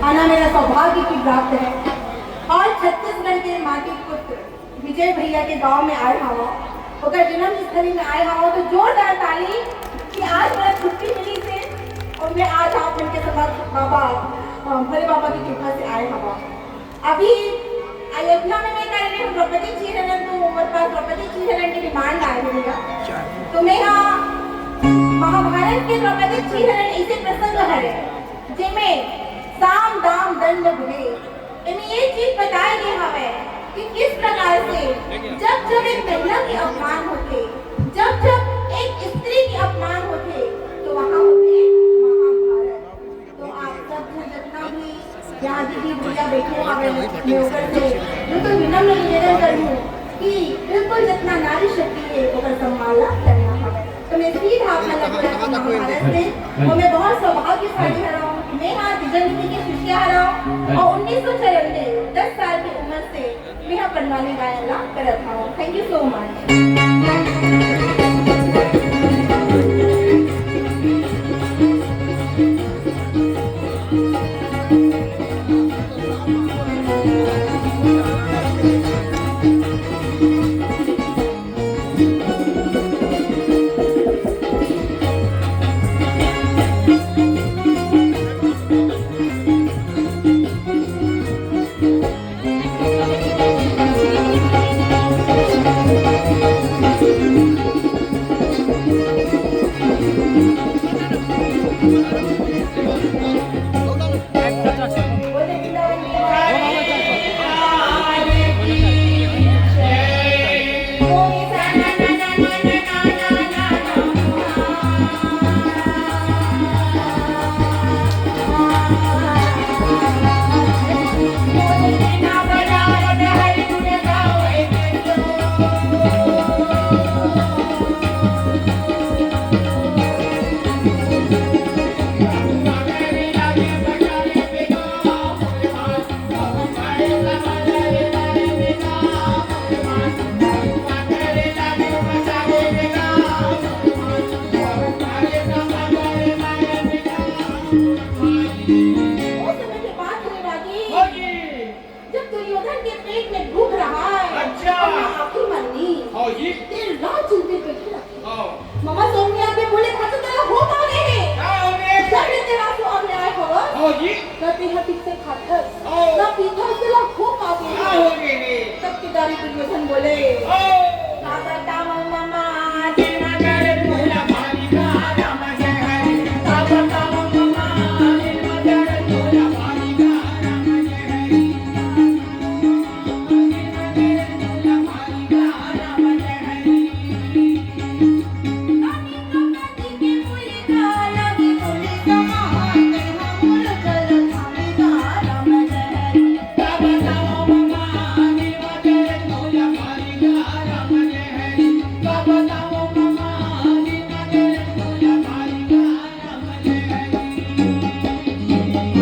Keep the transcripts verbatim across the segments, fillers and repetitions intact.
आना मेरा सौभाग्य की प्राप्त है और छत्तीसगढ़ के माटी पुत्र विजय भैया के गांव में आए हवा, ओकर जन्म स्थली में आए हवा, तो जोरदार ताली कि आज मोला छुट्टी मिलिस हे और मैं आज आप मन के समक्ष बाबा, अ, भोले बाबा की कृपा से आए हवा। अभी अयोध्या में मैं कह रही हूँ, द्रौपदी चीर हरण, तो हमारे पास द्रौपदी चीर हरण की डिमांड आए हुए भैया। तो मैं यहाँ महाभारत के द्रौपदी चीर हरण ऐसे प्रसंग हरे, जेमे साम दाम दंड भेद, एमे ये चीज बताए गे हवय कि किस प्रकार से जब जब एक महिला के अपमान होथे, जब जब एक स्त्री के अपमान होथे, तो वहाँ होथे महाभारत। तो आप सब झन जितना भी यहाँ दीदी भैया बैठे हवे, मैं ओकर से बिल्कुल विनम्र निवेदन करूँ कि बिल्कुल जितना नारी शक्ति है ओकर सम्मान ला करना हवे। तो मैं सीधा आप मन ला बोला कि महाभारत से, और मैं बहुत सौभाग्यशाली हरव, मैं हाँ विजय दीदी के शिष्या हरव और उन्नीस सौ चौरानवे, दस साल की उम्र से मैं हाँ पंडवानी गायन ला करत हूँ। Thank you so much। जब दुर्योधन के पेट में भूख रहा है, अच्छा। और माँ आँखी मरनी, हाँ, ये। तेरे लाल चुनरी पे खिला। हाँ। ममा सोमनी आके बोले, "खातू तेला हो का गे हे?" का हो गे? जब ले तेला सुहाग ले आए हो, हाँ, ये। ना तेहा ठीक से खाथस, हाँ। ना पीथस, तेला हो का गे हे? का हो गे हे? तब केदारी दुर्योधन बोले, हाँ। का बतावं ममा, ममा,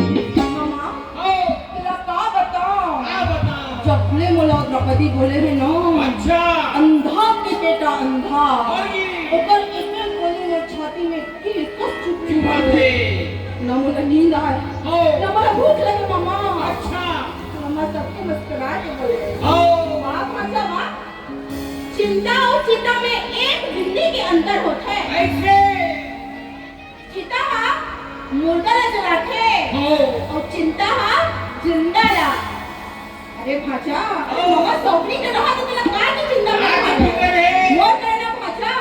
हाँ। तेला का बताओ? का बताओ? जब ले मोला द्रौपदी बोले हे ना, अच्छा। अंधा के बेटा अंधा, अरे। ओकर एक एक गोली मोर छाती में कील कस चुभथे। चुभथे। ना मोला नींद आए, हाँ। ना मोला भूख लगे ममा। अच्छा। ममा सबके मुस्कुरा के बोले, हाँ। वाह भांचा वाह, चिंता अउ चिता में एक बिंदी के अंतर होथे। कैसे? चिता ह मुर्दा ला जलाथे, हो। अउ चिंता ह जिंदा ला। अरे भांचा, अरे हो। ममा सौंपनी के रहा तो तेला का के चिंता का करत हस? चिंता रे? मोर करना भांचा,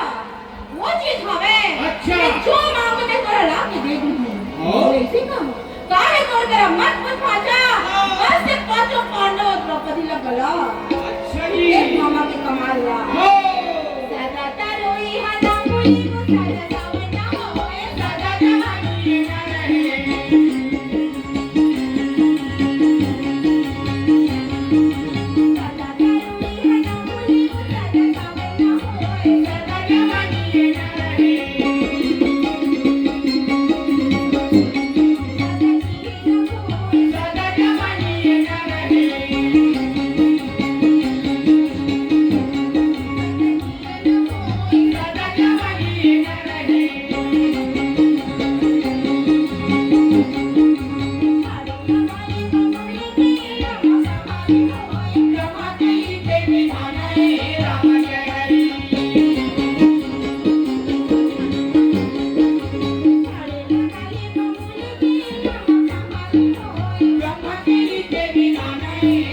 वो चीज हवे, अच्छा। कि जो मांगो मैं तोला ला के दे दूंगी। हो। अइसे का? काहे तोर करा मत पूछ भांचा, हाँ। बस ये पांचों पांडव द्रौपदी ला गला। अच्छा जी। देख मामा के कमाल ला। हो। सदा तरोई हला मुई को सदा सावन ना होए, सदा जवानी ये ना रहे। सदा तरोई हला मुई को सदा सावन ना होए, सदा जवानी ये ना रहे। पांचों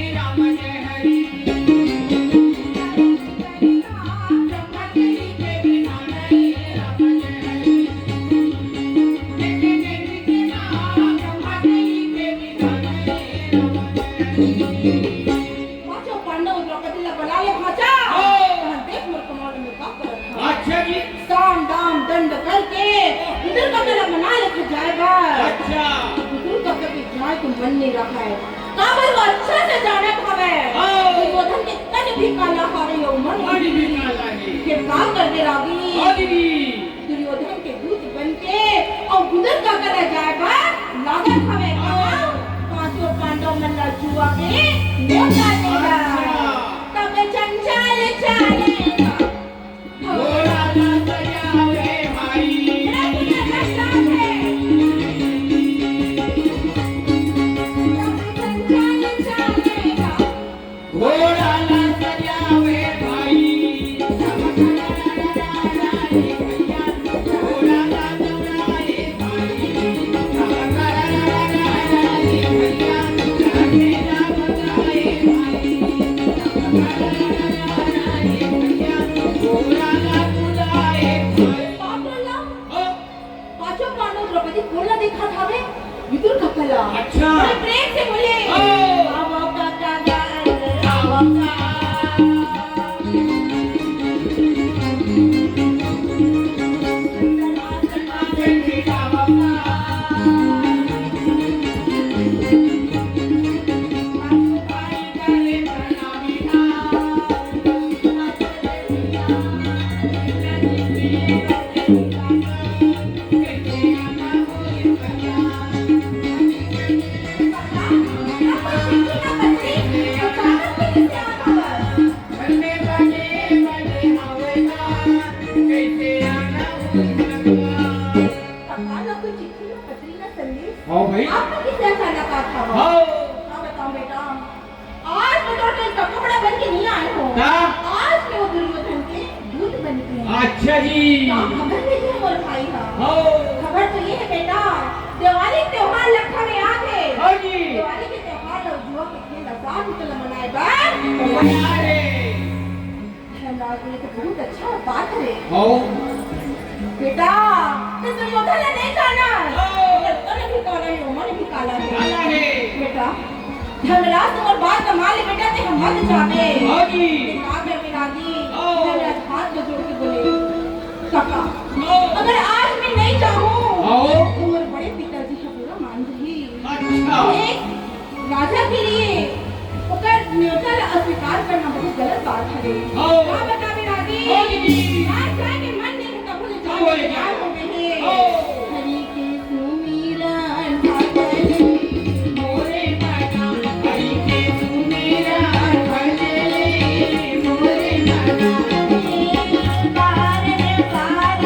पांडव द्रौपदी ला बला ले भांचा। हाँ। तहन देख मोर कमाल में का करत हवय। अच्छा जी। साम दाम दंड करके विदुर काका ला मना लेके जाए बर। अच्छा। विदुर काका के जाए के मन नइ रहय। काबर वो अच्छा से जानत हवय। हाँ। दुर्योधन के तन भी काला हवे, अउ मन मन भी काला हे। फिर का करबे रागी? हाँ दीदी। दुर्योधन के दूत बनके अउ विदुर काका करा जाए बर लागत हवे। कहाँ? पांचों पांडव मन ला जुआ के न्योता देला। अच्छा। तब चंचल चाले घोड़ा ला सजावे भाई। तब चंचल चाले घोड़ा ला सजावे भाई। घोड़ा ला दौड़ाए भाई। घोड़ा ला बुलाए भाई। पांचों पांडव द्रौपदी कोन ला देखत हवे? विदुर काका ला। अच्छा। बड़े प्रेम से बोले, ओ। "आवो काका गा, आवो काका।" हाँ भाई। आप लोग किस तरह का लगा था वो? हाँ। हाँ, बताओ बेटा, आज मैं तो कल का कपड़ा बन के नहीं आए हो। का? आज मैं वो दुर्योधन के दूत बन के आई। अच्छा जी। का खबर नहीं है मोर भाई का? हाँ। खबर तो ये है बेटा, दिवाली त्योहार लगता में आ गए। हाँ जी। दिवाली के त्योहार और जुआ के खेल आजाद निकल मनाए बर। अरे। धर्मराज बोले, "तो बहुत अच्छा बात है।" हाँ। बेटा, तो दुर्योधन ने नहीं जाना। हाँ। तो तन भी काला है, मन भी काला है। काला है। बेटा, धर्मराज, तुम्हार बात का मान ले बेटा, ते हम मत जावे। हाँ जी। ते का करबे रागी? हाँ। धर्मराज हाथ में जोड़ के बोले, "काका, हाँ। अगर आज मैं नहीं जाऊँ, हाँ। तो मोर बड़े पिताजी का बुरा मान जाही।" अच्छा। एक राजा के लिए ओकर न्योता ला अस्वीकार करना बहुत गलत बात हरे। हाँ। का बतावे रागी? हाँ दीदी। राज जाए के मन नहीं है, तभो ले जाए के तैयार हो गए हैं। हाँ। हरि के सुमिरन भजन मोरे मना, हरि के सुमिरन भजन मोरे मना। पार पार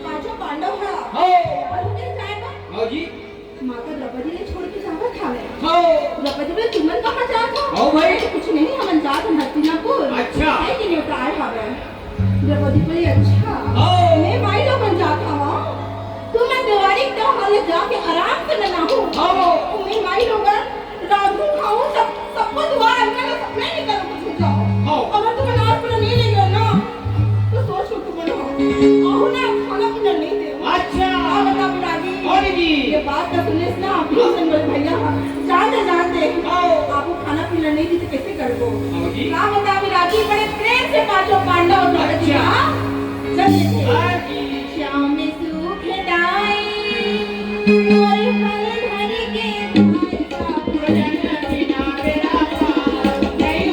पांचों पांडव ह हाँ। और उनके जाए बर हाँ जी। माता द्रौपदी ले छोड़ के जावत हवे। हाँ। द्रौपदी बोले, "तुमन कहाँ जात हो?" हाँ भाई। अरे, कुछ नहीं, हमन जात हन हस्तिनापुर। अच्छा। है कि नहीं, उतार हवे। द्रौपदी बोली, "अच्छा, हाँ। मैं माई लोगन जात हवं। तुमन दिवाली के त्योहार ले जाके आराम से मनाहू। हाँ। मैं माई लोगन रांधू खाहू, सब, सबको दुआर अंगना में सब नहीं निकल कुछ हो जाओ। हाँ। अगर तुमन आज पूरा नहीं ले गयो ना, तो सोच लो तुमन हो। आहू ना खाना पीना नहीं दे।" अच्छा। का बतावे रागी? अरे जी। ये बात का सुने से ना, भीषण बोले, "भैया, जान दे, जान दे। हाँ। आपको खाना पीना नहीं दी तो कैसे करबो?" हाँ जी। का बतावे रागी, बड़े प्रेम से पांचों पांडव द्रौपदी अच्छा। का जन्म थे। हाँ जी। श्याम सुख दाई, मोर फल धर के धाई का भोजन बिना बेरा पार। नहीं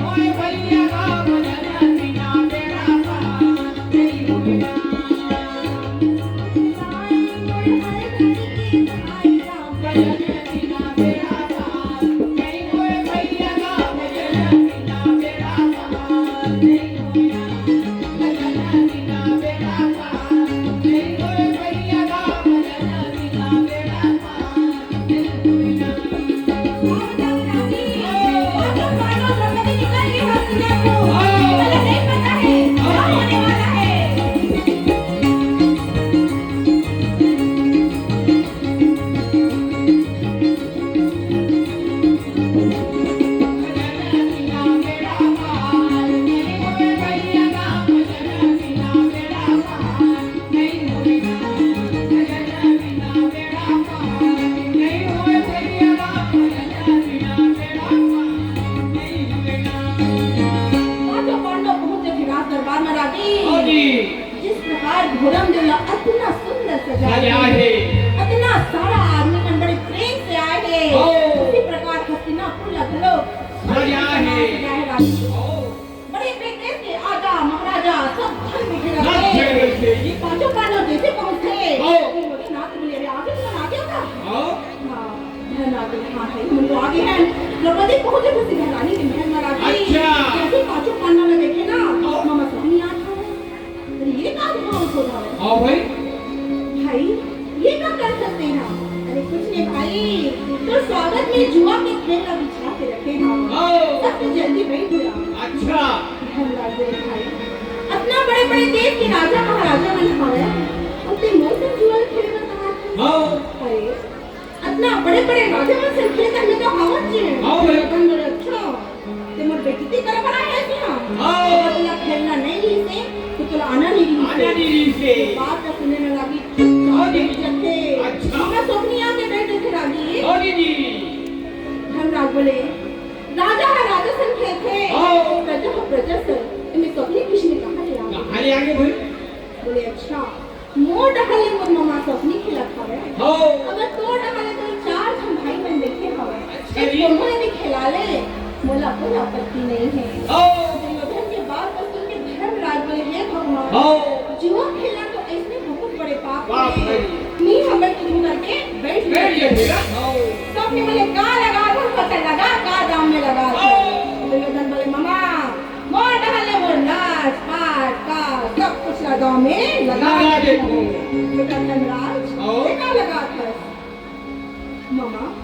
होए भैया राम भजन बिना बेरा पार। राम देवला अतना सुंदर सजा सजा हे। हे। अतना सारा आदमी मन बड़े प्रेम से आए हे। हो। उसी प्रकार हस्तिनापुर ला घलो सजा हे। सजा हे राजा। हो। बड़े प्रेम से आजा महाराजा, सब झन बैठे सब रहते। झन बैठे। ये पांचों पांडव जैसे पहुंचते, हो। ये बोले, "नाथ बोले, अरे आगे तो आ गया था।" हो। हाँ, धर्मराज बोले, "हाँ भाई, हम तो आगे हैं।" द्रौपदी पहुंचे तो सीधा रानी के महल में राजा। अच्छा। जैसे पांचों पांडव ने देखे ना, हो। मामा सब नहीं आता है। अरे, ये का दिमाग हो रहा है? हाँ भाई। भाई, ये का कर सकते हैं? अरे, कुछ नहीं भाई, तो स्वागत में जुआ के खेल का बिछा के रखे हैं। हाँ। सब तो जल्दी बैठ गया। अच्छा। धर्मराज बोले, "भाई, अतना बड़े-बड़े देश के राजा महाराजा मन हवे, अउ ते मोर संग जुआ खेले बर कहा थे?" हाँ। अरे, अतना बड़े-बड़े राजा मन संग खेले त मैं तो हावत जी। हाँ भाई। अपन बोले, "अच्छा, ते मोर बेइज्जती करे बर आए हस यहाँ?" हाँ। अगर तोला खेलना नहीं रहिस हे, तो तोला आना नहीं रहिस हे। आना नहीं रहिस हे। बात का सुने में लागी, चुपचाप हाँ जी। बैठ जाते। अच्छा। मैं सोकनी आके बैठ जाते रागी। हाँ जी जी। धर्मराज बोले, "राजा ह राजा संग खेलथे, हाँ। प्रजा ह प्रजा संग। एमे सोकनी किसने कहाँ ले आ गए?" कहाँ ले आ गए भाई? बोले, "अच्छा, मोर डहर ले मोर ममा सोकनी खेलत हवे। हाँ। अगर तोर डहर ले कोई चार झन भाई मन देखे हवे, अच्छा तो जी। कोनो एमे खेला ले, मोला कोई आपत्ति नहीं है।" हाँ। दुर्योधन के बात को सुन के धर्मराज बोले, "हे भगवान, हाँ। जुआ खेलना तो ऐसने बहुत बड़े पाप पाप है।" है। नहीं हमें तुम करके बैठ बैठ गए। गए मेरा। हाँ। तो अपने बोले, "का लगा था, पता लगा, का दाम में लगा था?" हाँ। दुर्योधन बोले, "ममा, मोर डहर ले मोर राज, पाट, का, सब कुछ ला दाम में लगा लगा दे दे तू।" तो धर्मराज, हाँ। ये का लगा था? ममा,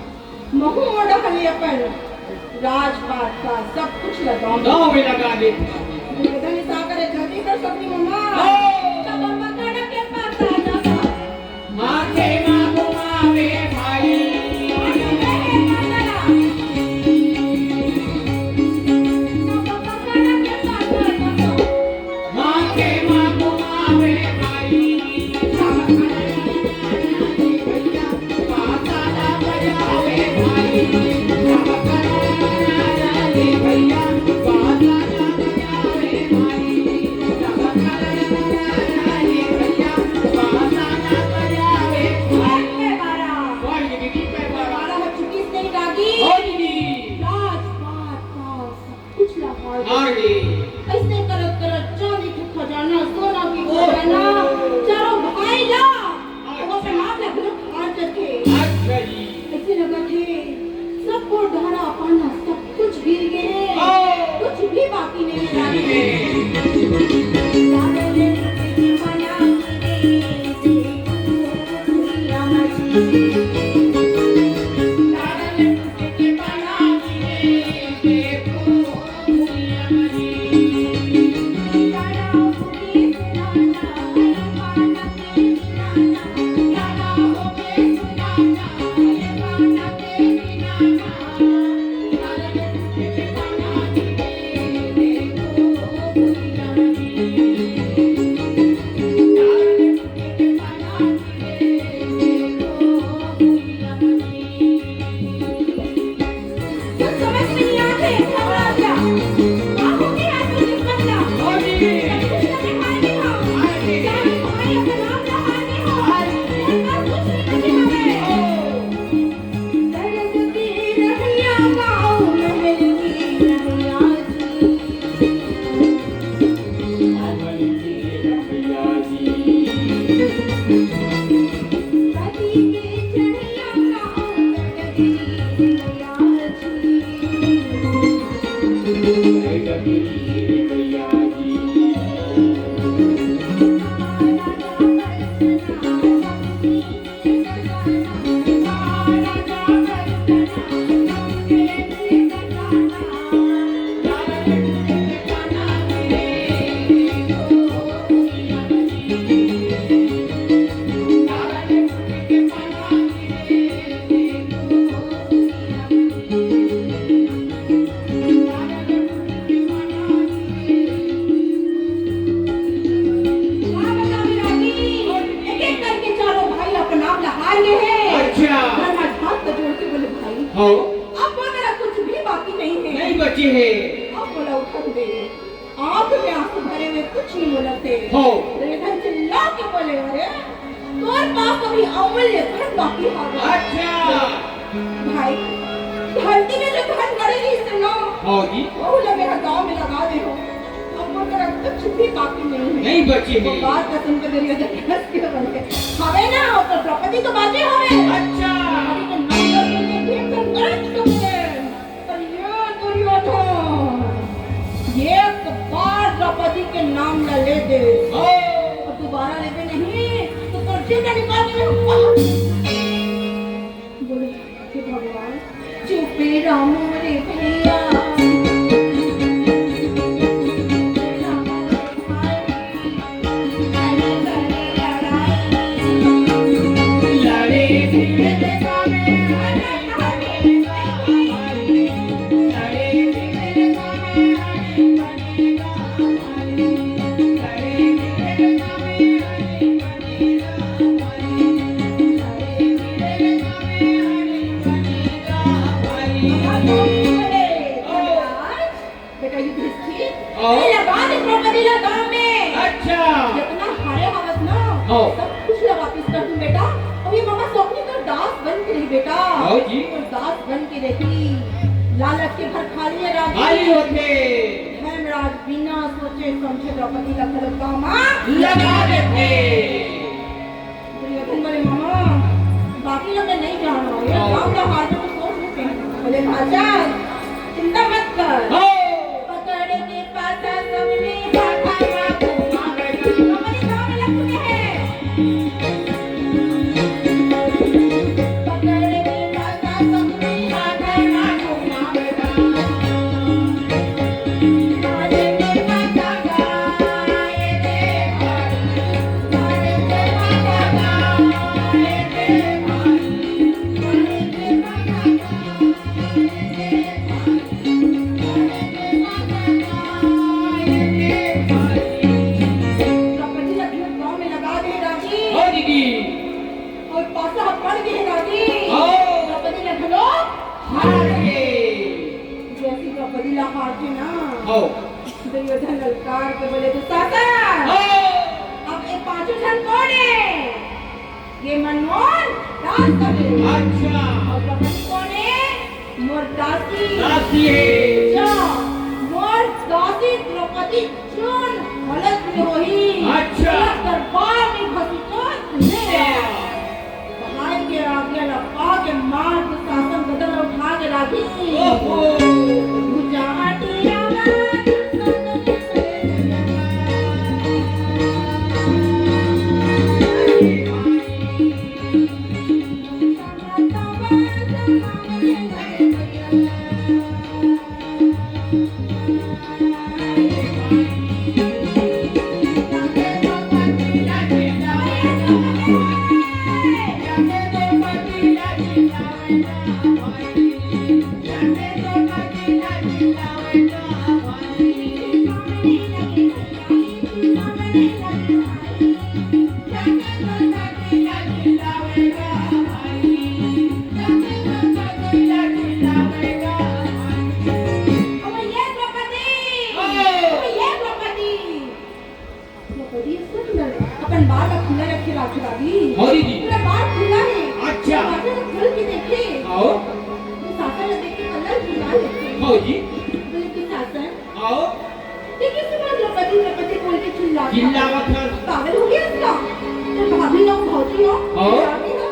महू मोर डहर ले अपन राजपाट का सब कुछ ला दाम में दाम में लगा दे। दुर्योधन ऐसा करे, जल्दी कर सकती ममा। हाँ। तब अम्मा का डर के पास आ जाता। माथे मा घुमावे भाई। माथे मा घुमावे भाई। कुछ ला हार गे। हार गे। अइसने करत करत चांदी के खजाना, सोना के ओहो। खजाना, चारों भाई ला, ओहो। ओकर नाम ला घलो हार जथे। अच्छा जी। अइसे लगत हे, सब को ढारा पाना, सब कुछ मिल गे हे। ओहो। कुछ भी बाकी नहीं है। कुछ समझ नहीं आते, घबरा गया। का हो गया आज मुझे बदला? कुछ नहीं हार नहीं हो। जाने भाई अपना नाम ना हार नहीं हो। मेरे पास कुछ नहीं बचे हमें। सड़क की रहैया गाँव महल की रहैया जी। का बतावं रागी, एक-एक करके चारों भाई अपन आप ला हार गे हे। अच्छा। धर्मराज हाथ जोड़ के बोले, "भाई, हाँ। अब मेरा कुछ भी बाकी नहीं है। नहीं बचे हे। अब बोला उठा दे।" आंख में आंसू भरे हुए कुछ नहीं बोलत हे। हाँ। दुर्योधन चिल्ला के कभी अमूल्य धन बाकी हवे। अच्छा। भाई, धरती में जो धन गड़े रहिस ना, हाँ जी। वहू ला मेंहा दाव में लगा दे हंव। अब मोर करा कुछ भी बाकी नहीं हे। नहीं बची वो हे। बात ला सुन के दुर्योधन हंस के बोले, हवे ना, ओकर द्रौपदी तो बाचे हवे। अच्छा। द्रौपदी के नाम ला सुन के भीमसेन गरज के बोले, अरे दुर्योधन, एक बार द्रौपदी के नाम ला ले दे, हाँ। अउ दोबारा लेबे नहीं, तो तोर जीव ला निकाल के मेंहा बोले, हे भगवान, चुप रहो रे भैया। बेटा युधिष्ठिर, हाँ। अरे लगा दे द्रौपदी ला दाव में। अच्छा। जितना हारे हवस ना, हाँ। सब कुछ ला वापिस कर दूं बेटा। अउ ये ममा सौंपनी तोर दास बन के रही बेटा। हाँ जी। तोर दास बन के रही। लालच के घर खाली हे राजी। खाली होथे। धर्मराज बिना सोचे समझे द्रौपदी ला घलो दाव म लगा देथे। दुर्योधन बोले, मामा, बाकी लोग मैं नहीं जान रहा हूँ। ये हाँ। काम का हार में तो सोच लेते हैं। बोले, भांजा, चिंता मत कर। हाँ। पकड़ के पासा सबने हाथा ना घुमावे। तो बोले, काम अलग होते हैं। पकड़ के पासा सबने हाथा ना घुमावे। द्रौपदी ला घलो दांव में लगा दे राजी। हाँ दीदी। अउ पासा ह पड़ गे हे राजी। हाँ। द्रौपदी ला घलो हार गे। जैसे द्रौपदी ला हारथे ना, हाँ। दुर्योधन ललकार के बोले, दुशासन, हाँ। अब ये पांचों झन कोन हे? ये मन मोर दास हवे। अच्छा। अउ द्रौपदी कोन हे? मोर दासी। दासी हे। जा, मोर दासी द्रौपदी जोन हालत में होही। अच्छा। ओला दरबार में घसीटो ले आ। भाई के आज्ञा ला पा के मार दुशासन गदा ला उठा के राखी। ओहो। भुजा हटिया अबे ये द्रौपदी, अबे ये द्रौपदी। द्रौपदी सुन ले, अपन बार ला खुला रखे राखी भाभी। हाँ दीदी। पूरा बार खुला हे। अच्छा। दरवाजा ला खोल के देखे। आओ। दुशासन ला देख के पल्ला झुला लेथे। हाँ जी। बोले, दुशासन, आओ। ये कैसे बात द्रौपदी, द्रौपदी बोल के चिल्लाता है? चिल्लावत है। पागल हो गया इसका? तो भाभी हो, भौजी हो, आओ। भाभी हो।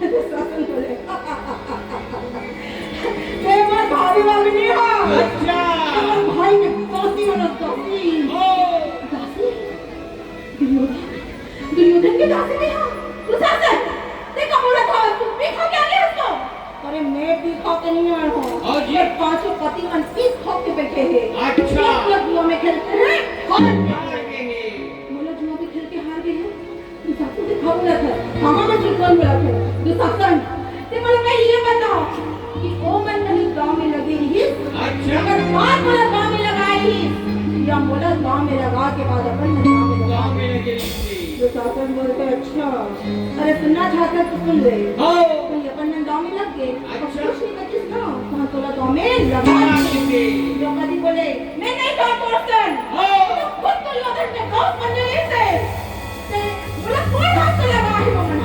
दुशासन बोले, ये हमार भाभी वाली नहीं हो। अच्छा। हमार भाई के दासी हो ना, दासी। ओ। दासी? दुर्योधन, दुर्योधन के दासी नहीं हो। दुशासन, देखो पूरा था, तू भी खा के आ गया उसको। अरे मैं भी खा के नहीं आया हूँ। हाँ जी। ये पांचों पति मन भी खा के बैठे हैं। अच्छा। ये लोग जुआ में खेलते हैं, हार गए। हार गए हैं। बोलो जुआ में खेल के हार गए हैं। दुशासन से भागना था। मामा का चुटकुला बोला था। दुशासन, ते मोला मैं ये बताओ कि ओ मन नहीं गांव में लगे रहिस। अच्छा। अगर बात मोला गांव में लगाए रहिस, या मोला गांव में लगा के बाद अपन मन गांव में लगा। गांव में लगे रहिस। दुशासन बोलते, अच्छा। अरे सुनना चाहता तो सुन ले। हाँ। तो ये अपन मन गांव में लग गए। अच्छा। कुछ नहीं बचिस ना, तो हम तोला गांव में लगा देंगे। द्रौपदी बोले, मैं नहीं जाऊँ तोर संग। हाँ। तो खुद दुर्योधन के दोस्त बन रहे थे। ते बोला, कौन हाथ से लगा है वो मन?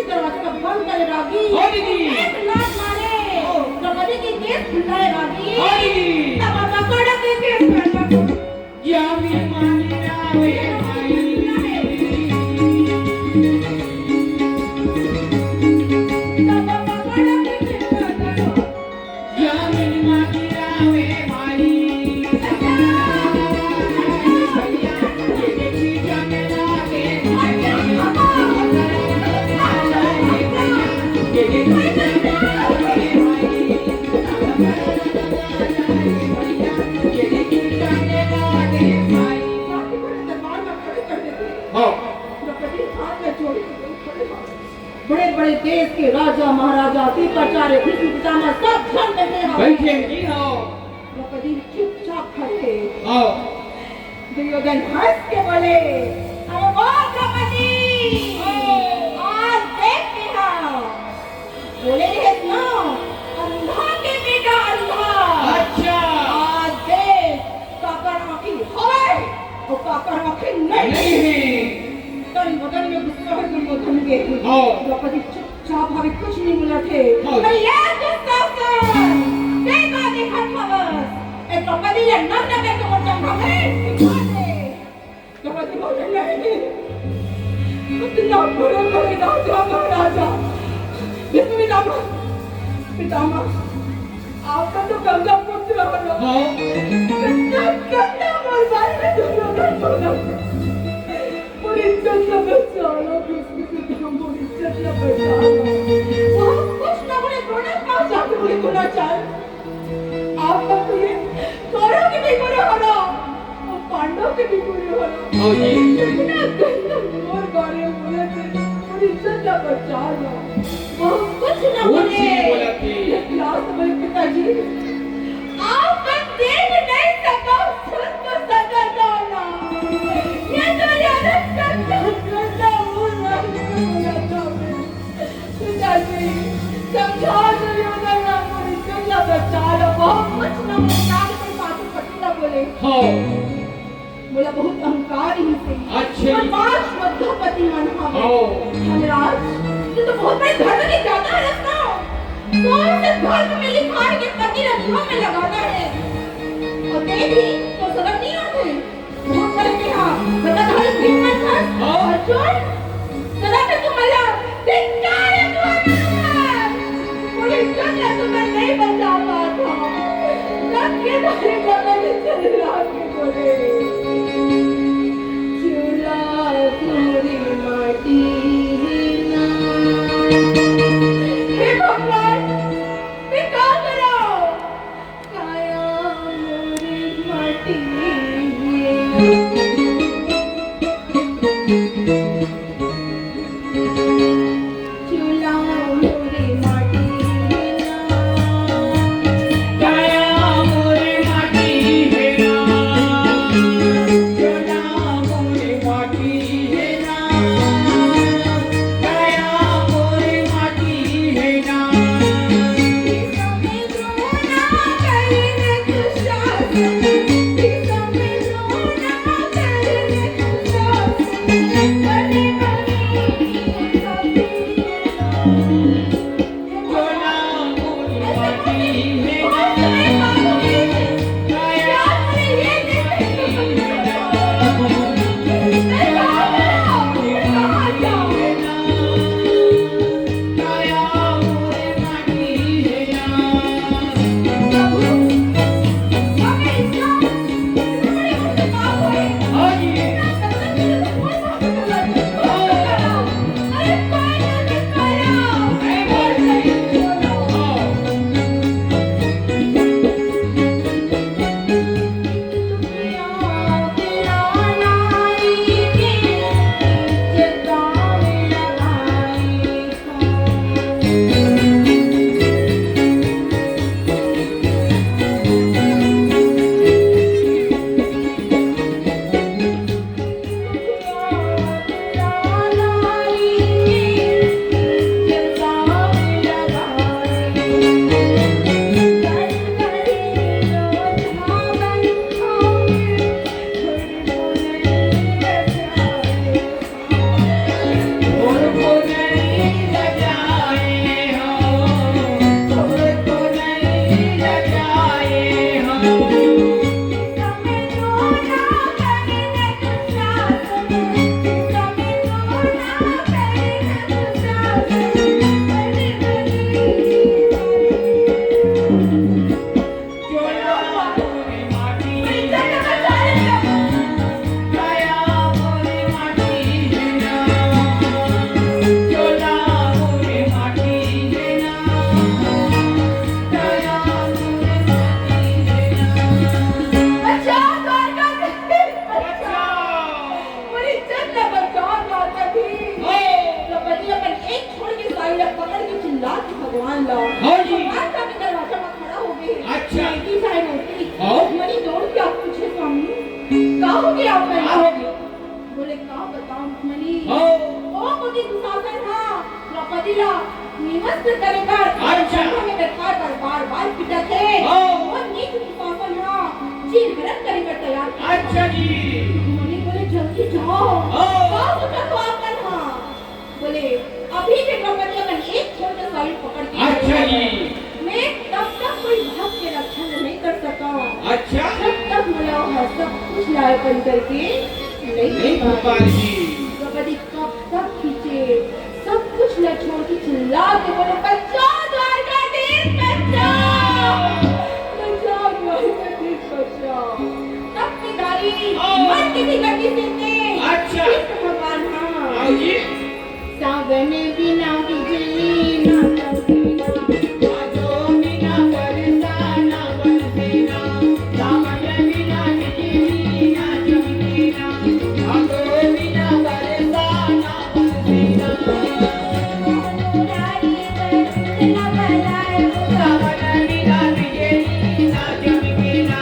दरवाजा ला बंद करे रागी। हाँ दीदी। एक लात मारे। हाँ। द्रौपदी के केस खुलाए रागी। हाँ दीदी। तब पकड़ के केस पहनना। या मेरी माँ गिरावे माई। तब पकड़ के केस पहनना। हाँ। द्रौपदी हाथ में जोड़ी खड़े हो। बड़े बड़े देश के राजा महाराजा, द्रोणाचार्य, भीष्म पितामह, सब झन बैठे हैं। बैठे जी, हाँ। द्रौपदी चुपचाप खड़े। हाँ। दुर्योधन हंस के बोले, "अरे वाह द्रौपदी, आज देख के हाँ।" बोले रहे ना, "अंधा के बेटा अंधा।" अच्छा। आज देख, काकर आँखी हवय, अउ काकर आँखी नहीं। नहीं है। तन बदन में गुस्सा है दुर्योधन के। हाँ। द्रौपदी चुप चाप भाभी कुछ नहीं बोलत हे। हाँ। अरे यार दुशासन, तैं का देखत हवस? ए द्रौपदी ला नग्न करके मोर जंघा में बिठा दे। द्रौपदी बोले, "नहीं, इतना बड़े बड़े राजा महाराजा, भीष्म पितामह, पितामह, आप तो गंगा पुत्र हो ना। हाँ। कितना गंदा मोर बारे में दुर्योधन बोला।" मोर इज्जत ला बचा लो, भीष्म पितामह, मोर इज्जत ला बचा लो। वो कुछ ना बोले, द्रोण के पास जाके बोले, "द्रोणाचार्य, आप तो ये कौरव के भी बुरे हो रहा, वो पांडव के भी बुरे हो रहा।" हाँ जी। इतना गंदा मोर बारे में बोले थे, मोर इज्जत ला बचा लो। वो कुछ ना कुछ बोले। नहीं बोला थी। लास्ट में, "पिताजी, आप मन देख नहीं सको, सुन तो सको ना।" ये तो यार सच, सच, सच, सच, सच, पिताजी, समझा दुर्योधन ला, मोर इज्जत ला बचा लो, बहुत कुछ ना बोले, कान पे पाछू पट्टी ना बोले। हाँ। मोला बहुत अहंकार ही से। अच्छा। और पांच मध्यापति मन हवे। हाँ। धर्मराज, तू तो बहुत बड़े धर्म के ज्ञाता हरस ना। कौन से धर्म में लिखा है कि पति ला विवाह में लगाना है? और देख भी, तो शर्म नहीं आते? बहुत बड़े के हाँ, गदाधर सिंह मन था। हाँ। अर्जुन, सदा में तुम्हारा धिक्कार है तुम्हारा। पुलिस जब तक तुम्हें नहीं बचा पाता, तब ये तुम्हारे गले में चल रहा के बोले। चूल्हा तुम्हारी माटी है ना। हे भगवान, मैं क्या करूं? काया मोरी माटी है। चूल्हा मोरी माटी है ना। काया मोरी माटी है ना। चूल्हा मोरी माटी है ना। काया मोरी माटी है ना। भीष्म द्रोण कर्ण दुशासन, भीष्म द्रोण हो गया आप मन? का हो गया? बोले, "का बताऊं रुक्मणी?" हाँ। ओ कोति दुशासन हा द्रौपदी ला निमंत्रण करे बर अच्छा। सभा में बैठाए बर बार-बार पिटत हे। हाँ। वो नीच दुशासन हा चीर हरण करे बर तैयार हे। अच्छा जी। रुक्मणी बोले, "जल्दी जाओ।" हाँ। का सोचत हो आप मन हा? बोले, "अभी भी द्रौपदी अपन एक छोर के साड़ी पकड़ के अच्छा जी। मैं तब तक कोई भक्त के रक्षा नहीं कर सका। अच्छा। जब तक मोला वह सब कुछ लाए अपन करके नहीं नहीं पा पाई।" द्रौपदी कब तक खींचे, सब कुछ ला छोड़ के चिल्ला के बोले, "बचाओ द्वारकाधीश, बचाओ! बचाओ द्वारकाधीश, बचाओ!" तब से गाली, मर किसी गति से ने, अच्छा। कृष्ण भगवान, हाँ। आओ जी। सावन बिना बिजली ना चमके ना, भादो बिना बरसा ना बरसे ना, सावन बिना बिजली ना चमके ना, भादो बिना बरसा ना बरसे ना। सावन बिना बिजली ना चमके ना,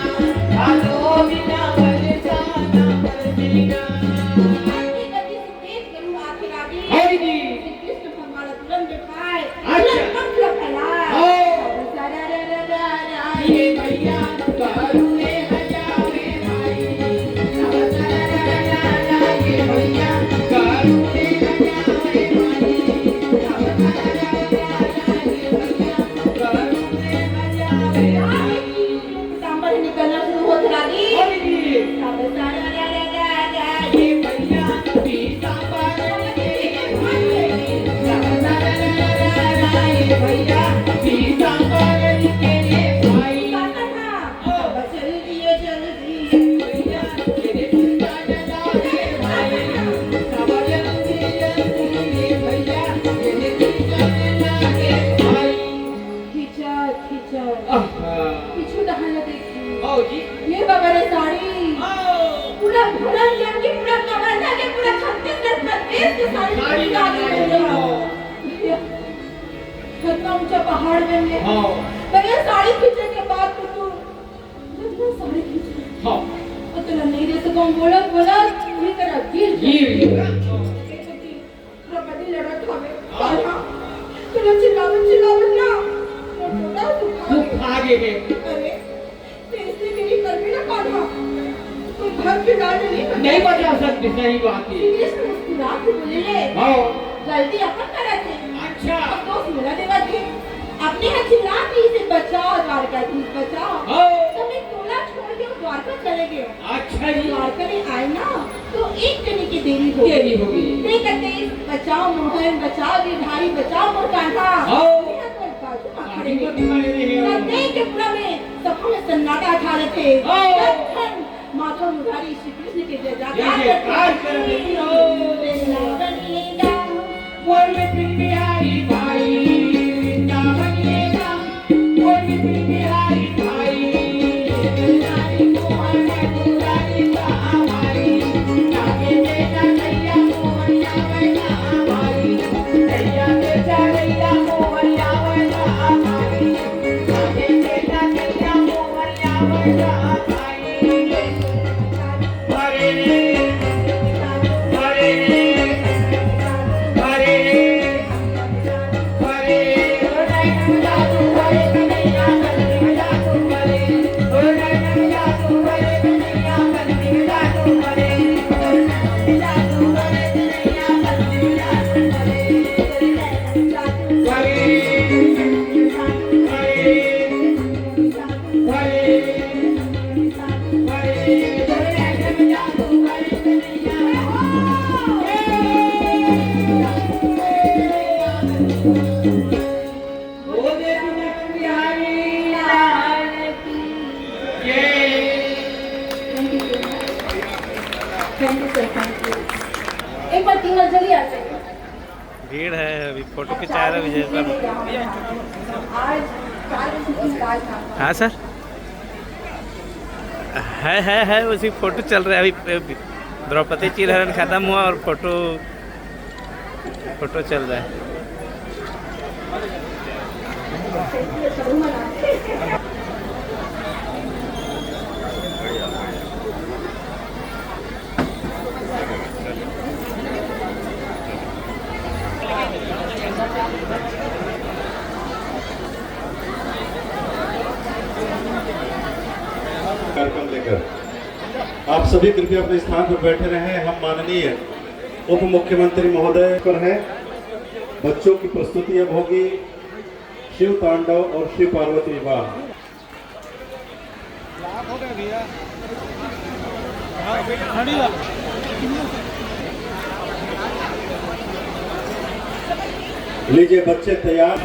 भादो बिना बरसा ना बरसे ना। तेज गरुड़ आथे राधे। हरि जी। श्री कृष्ण भगवान तुरंत दिखाए, अच्छा। तुरंत पंख फैलाए। हाँ। सारा रा रा रा रा, ये भैया, करुणे हजारे भाई। सारा रा रा रा रा, ये भैया, करुणे हजारे भाई। सारा रा रा रा रा, ये भैया, करुणे हजारे भाई। पीताम्बर निकलना शुरू होत रागी। बोल दीदी। तब सारा रा रा रा रा, ये भैया पीताम्बर के भाई। तब सारा रा रा रा रा, ये भैया पीताम्बर के भाई। सासन हा। तब जल्दी, ये जल्दी, ये भैया, ये रे पीता जला रे भाई। तब जल्दी, जल्दी, ये भैया, ये रे पीता जला रे भाई। खींचा, खींचा। आहा। पीछू डहान ला देखी। आओ जी। ये बगरे साड़ी। आओ। पूरा भुलन जम के पूरा कवर्धा के पूरा छत्तीसगढ़ प्रदेश के साड़ी साड़ी पहना के बना रही है। आओ। भैया, इतना ऊंचा पहाड़ बन गया। हाँ। तो ये साड़ी खींचे के बाद तो तू इतना साड़ी खींचे। हाँ। और तेरा नहीं रह सका, बोलत, बोलत, पूरी तरह गिर गया। गिर गया। ये तो कि द्रौपदी लड़त हवे। हाँ। कान्हा, तोला चिल्लावत, चिल्लावत ना, मोर गोड़ा दुखा दुखा गे हे। अरे, तें अइसने मेरी करबे ना कान्हा। कोई घर के लाज नहीं बचा नहीं बचा सकते, सही बात है। श्री कृष्ण मुस्कुरा के बोले ले, हाँ। गलती अपन करत हे। अच्छा। अब दोष मोला देवत हे। अपने हा चिल्लात रहिसे, "बचाओ द्वारकाधीश, बचाओ।" हाँ। तो मैं तोला छोड़ के द्वारका चले गए। अच्छा जी। द्वारका में आए ना, तो एक जने के देरी हो गई। देरी हो गई। ते कते, "बचाओ मोहन, बचाओ गिरधारी, बचाओ मोर कान्हा।" हाँ। मैं तो बाजू में खड़े बाजू में खड़े रहे। रहे। तब देख के पूरा में सभा में सन्नाटा छा लेथे। हाँ। तब धन माधव मुरारी श्री कृष्ण के जय जय जयकार जयकार करत हे। करत हे। वृंदावन ले जाओ, बोल बिपिन बिहारी भाई, वृंदावन ले जाओ। बोल दे बिपिन बिहारी लाल की जय। Thank you so much। Thank you sir, thank you। एक बार तीन बार जल्दी आ जाइए। भीड़ है, अभी फोटो खिंचा रहा है विजय सर। आज चार बजे से निकाल था। हाँ सर, है है है, उसी फोटो चल रहा है अभी। द्रौपदी चीरहरण खत्म हुआ और फोटो, फोटो चल रहा है। आप सभी कृपया अपने स्थान पर बैठे रहें। हम माननीय उप मुख्यमंत्री महोदय पर हैं। बच्चों की प्रस्तुति अब होगी शिव तांडव और शिव पार्वती विवाह। लीजिए बच्चे तैयार।